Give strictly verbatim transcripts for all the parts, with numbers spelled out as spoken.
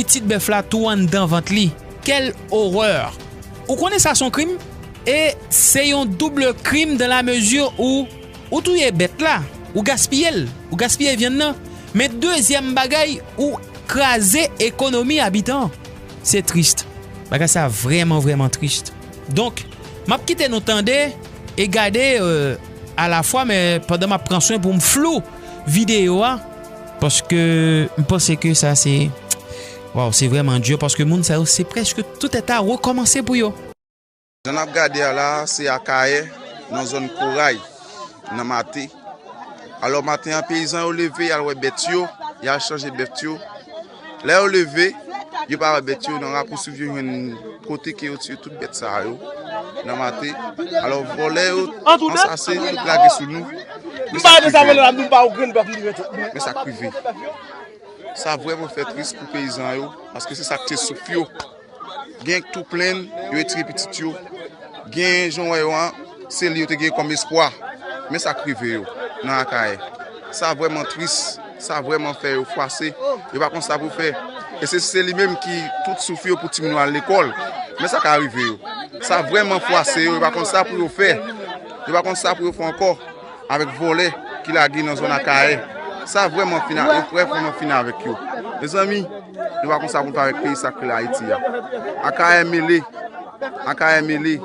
pitit bèf la tou anndan vant li. Quelle horreur! Ou konnen sa se yon krim? E se yon double krim dans la mesure où ou touye bèt la, ou gaspiye l, ou gaspiye vyann nan. Men dezyèm bagay, ou kraze ekonomi abitan. Se tris. Bagay sa vrèman, vrèman tris. Donk, m ap kite nou tande e gade, euh, alafwa, men pandan m ap pran swen pou m flou videyo a, paske m panse ke sa se, waw, se vrèman di, paske moun sa yo, se prèske tout èt a rekòmanse pou yo. Jan n ap gade a la, se Akayè, nan zòn Koray, nan Mate. Alò, maten an, peyizan yo leve, y al wè bèt yo, y al chanje bèt yo. Lè yo leve, yo pa wè bèt yo, nan rapousuiv yo jwenn kote ke yo tiye tout bèt sa yo, nan Mate. Alò, vòlè yo, ansase, tout lage sou nou. Men sa k rive. Men sa k rive. Sa vrèman fè tris pou peyizan yo, paske se sa k te souf yo. Gen k tou plenn, yo retire pitit yo. Gen jan w wè yo an, se li yo te gen kòm espwa. Men sa k rive yo nan Akayè. Sa vrèman tris, sa vrèman fè yo fwase. Yo pa konn sa pou fè. E se, se li menm ki tout souf yo pou timoun yo al lekòl. Men sa ka rive yo. Sa vrèman fwase yo, yo pa konn sa pou yo fè. Yo pa konn sa pou yo fè ankò avèk vòlè ki lage nan zòn Akayè. Sa vrèman fini, yo vrèman fini avèk yo. Mezanmi, nou pa konn sa pou n fè avèk peyi sakre Ayiti a. Akayè mele, Akayè mele.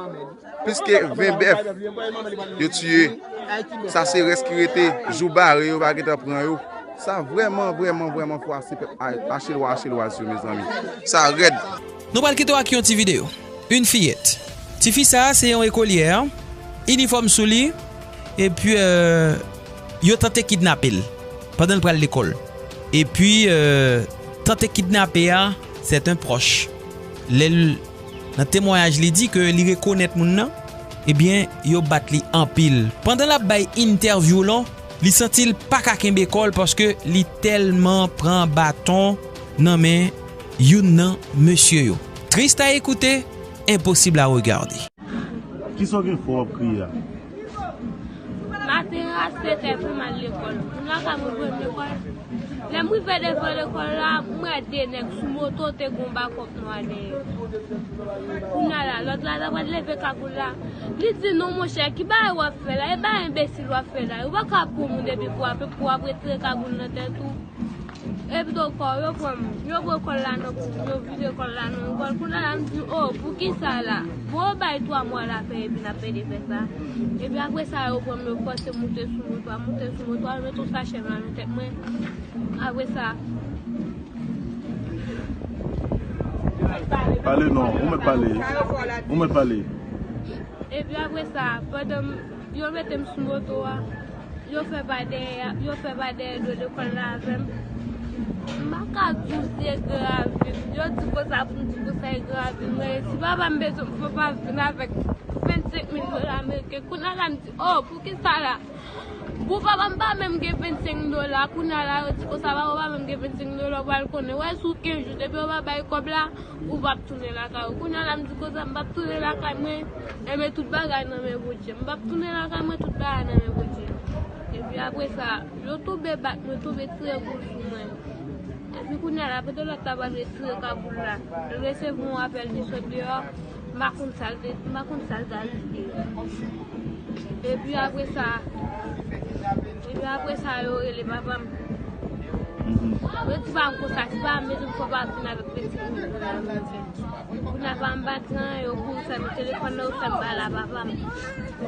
Plis ke ven bèf yo tiye. Sa se rès ki rete. Jou bare, yo pa gentan pran yo. Sa vrèman, vrèman, vrèman fwase pèp Ay-, Achelwa, Achelwaz yo, mezanmi. Sa rèd. Nou pral kite w ak yon ti videyo. Une fillette. Tifi sa a, se yon ekolyè, inifòm sou li, epi, euh, yo tante kidnape l pandan l pral lekòl. Epi, euh, tante kidnape a, c'est un proche. Lè l, nan temwayaj li, di ke li rekonèt moun nan, ebyen, yo bat li anpil. Pandan l ap bay entèvyou lan, li santi l pa ka kenbe kò l paske li tèlman pran baton nan men youn nan mesye yo. Triste à écouter, impossible à regarder. Kisa w gen fò w ap kriye a? Maten an, a sèt è, pou m al lekòl. Moun la ka mwen voye m lekòl. Lè m rive devan lekòl la, m wè de nèg sou moto, te gen yon bakòp nwa dèyè. Kounye a la, lòt la, ta pral leve kagoul la. Li di, "Non, monchè, ki bagay w ap fè la? E bagay enbesil w ap fè la? Ou pa ka pran moun epi pou w ap, pou w ap retire kagoul nan tèt ou." Epi do kò, yo pran m, yo pran kòl la nan kou m, yo vide kòl la nan yon kòl. Kounye a la, m di, "O, pou ki sa la?" Bon, yo bay twa mwa la fè, epi n ap pede fè sa. Epi apre sa, yo pran m, yo fòse m moute sou moto a, moute sou moto a, yo mete yon sachè nan men tèt mwen. Apre sa, Pale non, ou mèt pale. Ou mèt pale. Epi apre sa, pandan m, yo mete m sou moto a, yo fè pa dèyè, yo fè pa dèyè do lekòl la avè m. M pa ka di w se gravi m. Yo di konsa pou m di konsa e gravi m. Men si papa m bezwen m, papa m vin avèk vennsenk mil dola ameriken. Kounye a la, m di, "O, pou ki sa la?" Pou papa m pa menm gen vennsenk dola, kounye a la yo di konsa, papa w pa menm gen vennsenk dola, ou pral konnen. Wè, sou kenz jou, depi yo pa bay kòb la, ou p ap tounen lakay ou. Kounye a la, m di konsa, m p ap tounen lakay mwen, enben tout bagay nan men Bondye. M p ap tounen lakay mwen, tout bagay nan men Bondye. Epi apre sa, yo tonbe bat mwen, tonbe tire kout sou mwen. Epi kounye a la, pandan lòt la pral retire kagoul la, m resevwa yon apèl ki sot deyò, m pa konn sa l te, m pa konn sa l t al di. Epi apre sa, epi apre sa, yo rele papa m. Yo di pa m konsa, si pa m bezwen fò pa vin avèk vennsenk mil dola ameriken. Kounye a pa m pa di anyen, yo kouri fè m telefòn nan, yo fè m pale a papa m.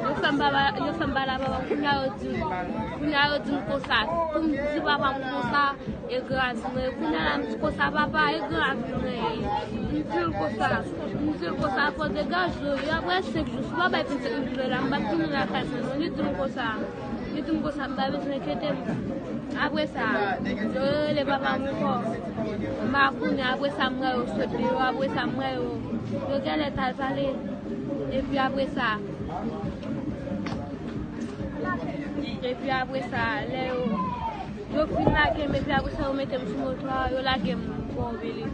Yo fè m pale, yo fè m pale a papa m, kounye a yo di m, kounye a yo di m konsa, pou m di papa m konsa, e gravi mwen ye. Kounye a la, m di konsa, papa, e gravi mwen ye. M di l konsa, m di l konsa, fò degaj yo, y ap wè senk jou, si w pa bay vennsenk mil dola, m p ap tounen lakay mwen non, li di m konsa. Li di m konsa, m pa bezwen enkyete m. Apre sa, yo rele papa m ankò. M pa konnen, apre sa, m wè yo sot deyò, apre sa, m wè yo, yo genlè t al pale. Epi apre sa, epi apre sa, lè yo, yo fin lage m, epi apre sa, yo mete m sou moto a, yo lage m bò Obelix.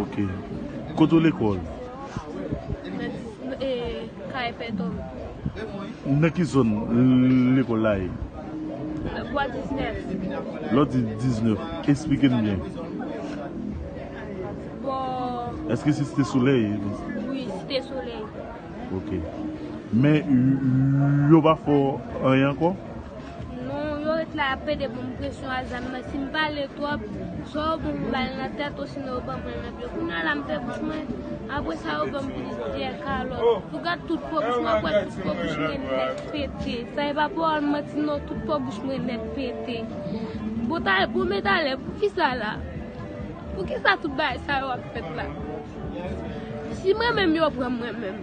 Ok. Kote w lekòl? Nan dis-, e, Kay Pètòm. Nan ki zòn lekòl la ye? Bò diznèf. Lè w di diznèf, esplike n byen. Èske se Site Solèy? Wi, Site Solèy. Ok. Men y-, yo pa fè w anyen ankò? Non, yo ret la ap pede ban m presyon a zam nan. Si m pale twòp, swa yo ban m bal nan tèt, osinon yo ban mwen nan pye. Kounye a la, m fè bouch mwen, apre sa, yo ban m plis dè kalòt. Ou gad tout po bouch mwen, ou wè tout po bouch mwen nèt pete. Sa e pa pawòl manti non, tout po bouch mwen nèt pete. Bon, ta, bon, men talè, poukisa la? Poukisa tout bagay sa yo ap fèt la? Si mwen menm yo pran mwen menm,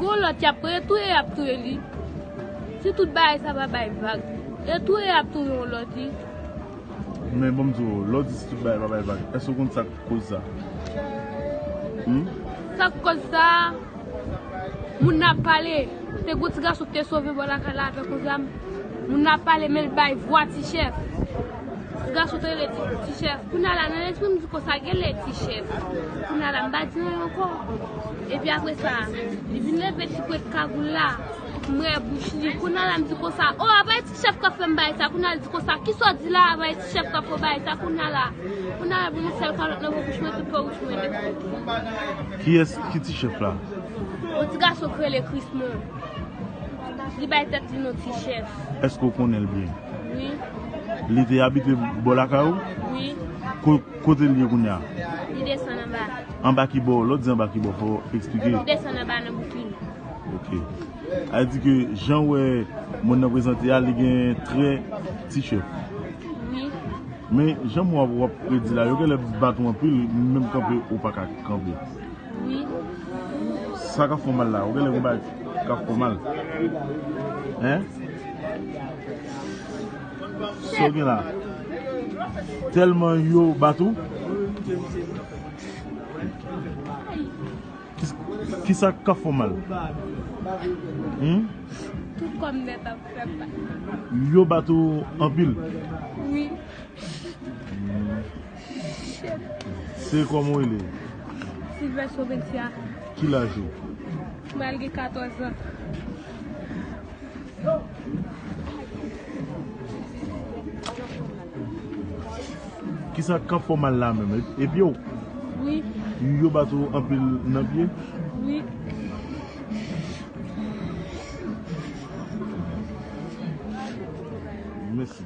gon lòt y ap retouye, y ap touye li. Si tout bagay sa pa bay vag, retouye y ap touye yon lòt, wi. Men bon, m di w, lè w di si tout bagay pa bay vag, èske w konn sa k koz sa? Hmm? Sa k koz sa? Moun nan ap pale. Te gon ti gason ki te sove bò lakay la avèk yon zam. Moun nan ap pale, men l bay vwa Ti Chèf. Ti gason te rele Ti, Ti Chèf. Kounye a la, nan lespri m di konsa, genlè Ti Chèf. Kounye a la, m pa di anyen ankò. Epi apre sa, li vin leve ti pwent kagoul la. M wè bouch li. Kounye a la, m di konsa, o, apa e Ti Chèf k ap fè m bay sa? Kounye a, l di konsa, kisa w di la? Apa e Ti Chèf k ap fè w bay sa? Kounye a la, kounye a la, vin yon sèl kalòt nan bouch mwen, tout po bouch mwen nèt. Kiyès ki Ti Chèf la? Yon ti gason k rele Krismon. Li bay tèt li non Ti Chèf. Èske w konnen l byen? Wi. Li te abite bò lakay ou? Wi. Ko-, kote l ye kounye a? Li desann anba. Anba ki bò? Lè w di anba ki bò, fò w eksplike. Li desann anba nan bouk li. Ok. A di ke jan w wè moun nan prezante a, li gen trè Ti Chèf. Wi. Men, jan m wè w ap redi la, yo genlè bat ou anpil, menm kanpe, ou pa ka kanpe. Wi. Sa k ap fè w mal la, ou genlè gon bagay k ap fè w mal. Hein? Sa w gen la? Tèlman yo bat ou? Ki, kisa k ap fè w mal? Hmm? Tout kò m nèt ap fè mal. Yo bat ou anpil? Wi. Se kòman w rele? Silvès Obensia. Ki laj ou? Mwen al gen katòz an. Kisa k ap fè w mal la menm? E, e pye w? Wi. Yo bat ou anpil nan pye? Wi. Mèsi.